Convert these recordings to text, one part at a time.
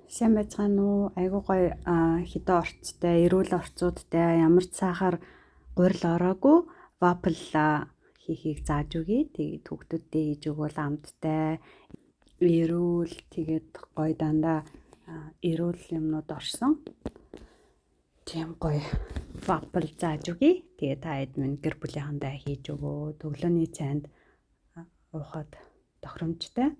Сайн байцгаана уу? Айгуу гоё хэдэн орцтой, эрүүл орцуудтай, ямар ч сахар гурил ороогүй вафл хийхийг зааж өгье. Тэгээд хүүхдүүддээ хийж өгвөл амттай, эрүүл, тэгээд гоё дандаа эрүүл юмнууд орсон. Тийм гоё вафл зааж өгье. Тэгээд та хэд минь гэр бүлийнхандаа хийж өгөө. Өглөөний цайнд уухад тохиромжтой.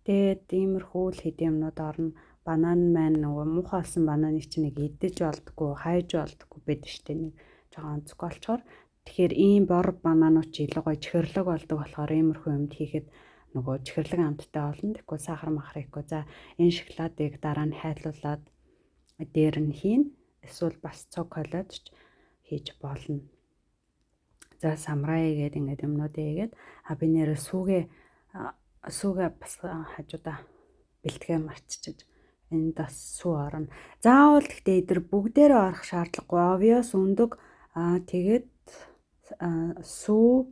Тэгээд иймэрхүү л хэдэн юмнууд орно. Банан маань нөгөө муухай болсон бананыг чинь нэг идэж болдгоо, хайж болдгоо байдаг штэ, нэг жоохон онцгой болчоор. Тэгэхээр ийм бор бананууд чи илүү гоё чихэрлэг болдог болохоор иймэрхүү юмд хийхэд нөгөө чихэрлэг амттай болно. Тэгэхгүй сахар махар ихгүй. За, энэ шоколадыг дараа нь хайлуулад дээр нь хийн. Эсвэл бас цуг холиод ч хийж болно. За, самраа игээд, ингээд юмнууд игээд, а би нэрээ сүүгээ бас хажуудаа бэлтгээ мартчихаж, энд бас сүү орно. Заавал гэхдээ эдгээр бүгдээрээ орох шаардлагагүй. Овёс, өндөг, аа тэгээд сүү,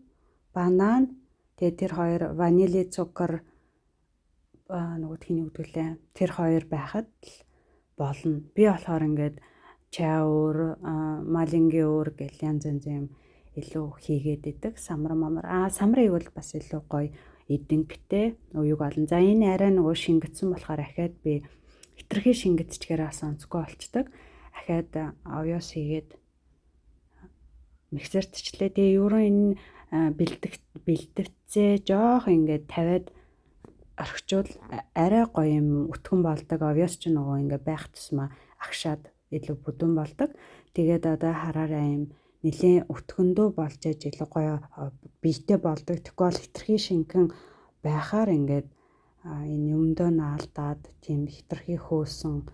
банан, тэгээд тэр хоёр ванили цукар, нөгөөх нь юу гэдэг лээ. Тэр хоёр байхад л болно. Би болохоор ингээд чай өөр, малингийн өөр гэл янз янз юм илүү хийгээд идэг. Самар мамар. Аа, самрыг бол бас илүү гоё эдэнктэй уюг олон. За, энэ арай нөгөө шингэтсэн болохоор ахаад би хитрхи шингэтчгээр бас онцгой болчдөг. Ахаад овёс хийгээд миксертчлээ. Тэгээ ерөн энэ бэлдэх бэлтгэцээ жоох ингээд тавиад орхичвол арай гоё юм өтгөн болдог. Овёс ч нөгөө ингээд байх тусмаа агшаад илүү бүдүүн болдог. Тэгээд одоо хараарай, юм нэлээд өтгөндөө болж аж илүү гоё биетэй болдог. Тэгэхгүй бол хитрхи шингэн байхаар ингээд энэ юмдоо наалдаад, тийм хитрхи хөөсөн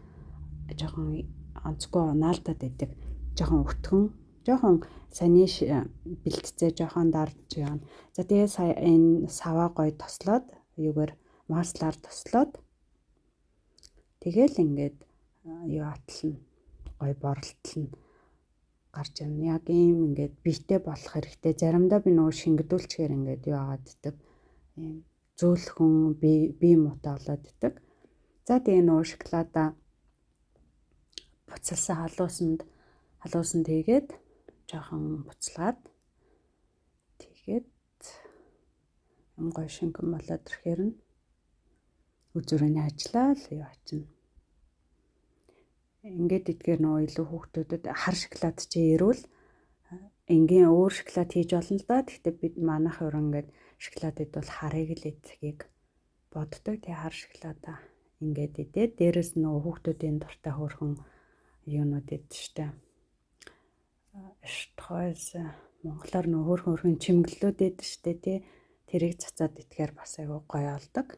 жоохон онцгой наалдаад байдаг. Жоохон өтгөн, жоохон саний бэлтцээ жоохон дарж явна. За, тэгээ сая энэ саваа гоё тослоод, юугаар маслаар тослоод, тэгэл ингээд юу атлна, гоё боролтлно гарч ирнэ. Яг ийм ингээд биетэй болох хэрэгтэй. Заримдаа би нөгөө шингэдүүлчихээр ингээд юу агаад идэг. Ийм зөөлхөн бие бие муутай болоод идэг. За, тэгээ нөгөө шоколада буцалсан халуусан тэгээд жоохон буцалгаад, тэгээд юм гоё шингэн болоод ирэхээр нь үзүүрийн ажиллаа л юу ачна. Ингээд идгээр нөгөө илүү хүүхдүүдэд хар шоколад чи эрүүл, энгийн өөр шоколад хийж болно л да. Гэхдээ бид манайх өөр ингээд шоколад идвэл харыг л идэхийг боддог. Тэгээ хар шоколада ингээд идээд, дээрэс нөгөө хүүхдүүдийн дуртай хөөрхөн юунууд идэв штэ. Streusel, монголоор нөгөө хөөрхөн хөөрхөн чимэглэлүүд идэв штэ, тий. Тэрийг цацаад идэхээр бас айгүй гоё болдог.